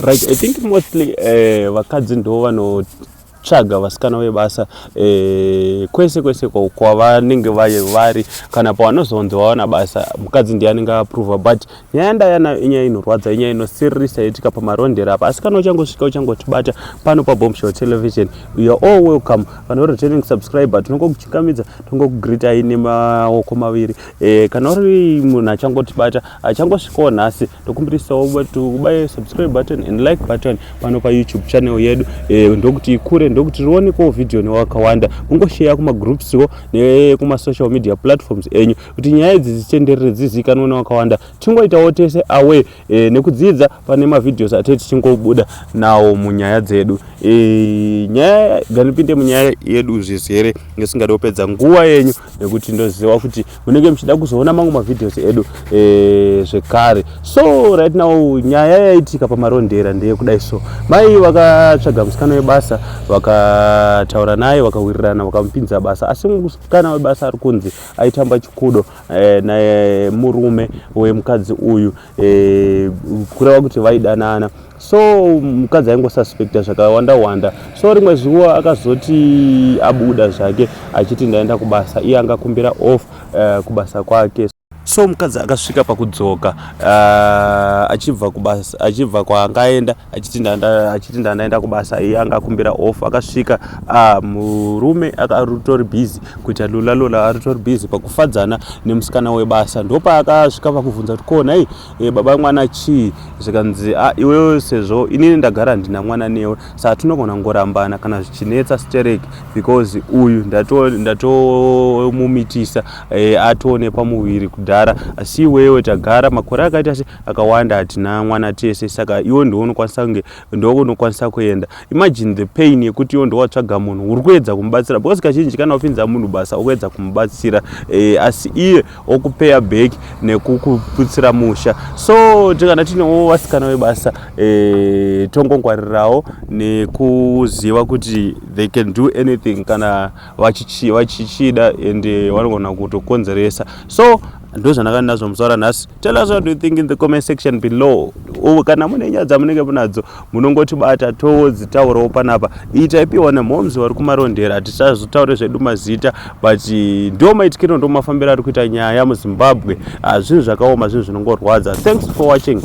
Right, I think mostly vakadzi ndo vanotsvaga vasikana vebasa kwese kwese kwavanenge vari. Kana pavanozonzi vawana basa, mukadzi ndiye anenge aprova. But nyaya ndayanayo inyaya inorwadza, inyaya inosiririsa itika paMarondera apa. Asi kana uchangosvika, uchangotibata pano paBombshow Television, you are all welcome. Kana uri returning subscriber, tinongokuchingamidza, tongokugreetai nemaoko maviri. Kana uri munhu achangotibata, achangosvikawo nhasi, tokumbirisawo kuti ubaye subscribe button and like button pano paYouTube channel yedu, ndokuti ikure, ndokuti rionekwawo vhidhiyo newakawanda. Mungosheya kumagroupswo nekumasocial media platforms enyu kuti nyaya idzi dzitenderere, dzizivikanwe newakawanda. Tingoitawo tese aware nekudzidza pane mavideos atee tichingobuda nawo munyaya dzedu. Nyaya ganipinde munyaya yedu zvizere, ngesingadi kupedza nguva yenyu, nekuti ndoziva kuti munenge muchida kuzoona mamwe mavideos edu zvekare. So right now nyaya yaitika paMarondera ndeyekudai. So mai vakatsvaga musikana webasa, vakataura naye, vakawirirana, vakamupinza basa. Asi musikana webasa ari kunzi aitamba chikudo nemurume wemukadzi uyu, kureva kuti vaidanana. So mukadzi aingosuspecta zvakawanda wanda. So rimwe zuva akazoti abuda zvake achiti ndaenda kubasa, iye angakumbira off kubasa kwake. So mukadzi akasvika pakudzoka achibva kubasa, achibva kwaangaenda, achiti ndandaenda kubasa, iye angakumbira off. Akasvika, murume aritori busy kuita lula lula, aritori busy pakufadzana nemusikana webasa. Ndopaakasvika pakubvunza kuti, "Ko nhai baba mwana, chii?" Zvikanzi, "Ah, iwewe, sezvo inini ndagara ndina mwana newe, saka tinogona kungorambana kana zvichinetsa sterek, because uyu ndatomumitisa, atone pamuviri kudhara. Asi iwewe tagara makore akaita se akawanda, hatina mwana tese, saka iwe ndiwo unokwanisa kunge ndo unokwanisa kuenda." Imagine the pain yekuti iwe ndowatsvaga munhu, uri kuedza kumubatsira, because kazhinji kana upinza munhu basa ukuedza kumubatsira, asi iye okupeya back nekukuputsira musha. So tikana tinewo vasikana vebasa, tongongwarirawo nekuziva kuti they can do anything kana vachichida and vanogona kutokonzeresa. So ndo zvandakanga ndinazvo muzuva ranhasi. Tell us what you think in the comment section below. Kana mune nyaya dzamunenge munadzo, munongotibata, todzitaurawo panapa. Iyi taipiwa nemhomes vari kuMarondera. Hatichazotaure zvedu mazita, but ndo maitikiro, ndo mafambiro ari kuita nyaya muZimbabwe. Zvinhu zvakaoma, zvinhu zvinongorwadza. Thanks for watching.